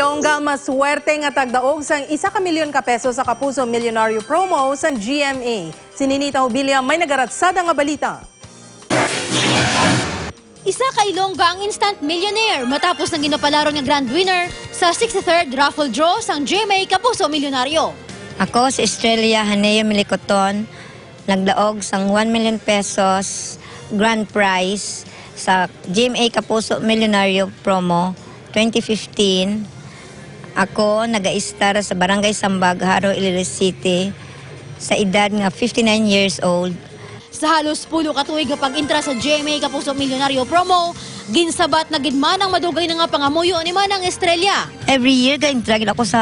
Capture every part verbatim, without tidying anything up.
Ilongga ang maswerte nga tagdaog sang isa ka milyon ka peso sa Kapuso Milyonaryo Promo sang G M A. Si Ninita Hobilia may nagaratsada nga balita. Isa ka Ilongga ang instant millionaire matapos ng ginapalaron nga grand winner sa sixty-third raffle draw sang G M A Kapuso Milyonaryo. Ako si Estrella Haneo Milicoton, nagdaog sang one million pesos grand prize sa G M A Kapuso Milyonaryo Promo twenty fifteen. Ako nagaistar sa Barangay Sambag, Jaro, Iloilo City, sa edad nga fifty-nine years old. Sa halos pulo ka tuig nga pag-intra sa G M A Kapuso Milyonaryo Promo, ginsabat na gid man ang madugay na nga pangamuyo ni Manang Estrella. Every year, ga-intra gid ako sa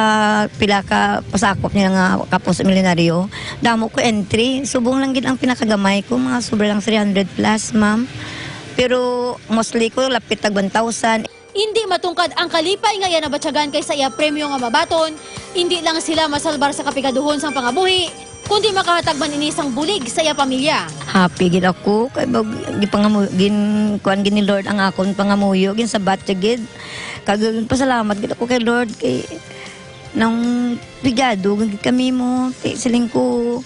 pila ka pasakop nila nga Kapuso Milyonaryo. Damo ko entry. Subong lang gid ang pinakagamay ko, mga sobra lang three hundred plus, ma'am. Pero mostly ko, lapit tag one thousand. Indi matungkad ang kalipay nga iya nabatyagan kay sa iya premyo nga mabaton, indi lang sila masalbar sa kapigaduhon sang pangabuhi, kundi makahatag man ini sang bulig sa iya pamilya. Happy gid ako kay mag, gipangamu, gin, kuan gid ni Lord ang akon pangamuyo, ginsabat siya gid. Kag pasalamat gid ako kay Lord kay nang pigado gid kami mo, kay siling ko,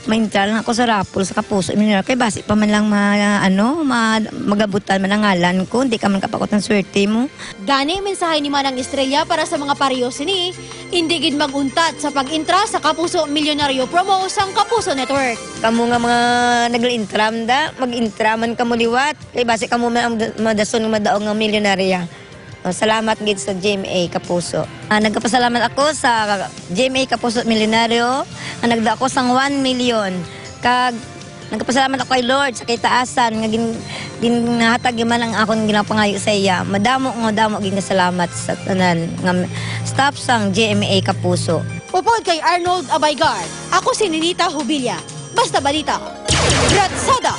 maentrar lang ako sa raffle sa Kapuso Milyonaryo kay basi pa man lang ma, ano, ma, magabutan man ang ngalan ko, hindi ka man kapakot ang swerte mo. Gani, mensahe ni Manang Estrella para sa mga pareho sini, indi gid mag-untat sa pag-intra sa Kapuso Milyonaryo Promo sang Kapuso Network. Kamo nga mga nag-intra man da, mag-intra man kamo liwat, kay basi kamo man ang da, madason nga madaog nga milyonarya. Oh, salamat gid sa G M A Kapuso. Ah, nagkapasalamat ako sa G M A Kapuso Milyonaryo nga nagda ako sang one million. Kag nagkapasalamat ako kay Lord sa kitaasan nga gin, ginhatag man ang akon ginapangayo sa iya. Madamo nga madamo gid nga salamat sa tanan nga staff sang G M A Kapuso. Upod kay Arnold Abaygar, ako si Ninita Hubilia. Basta Balita, Ratsada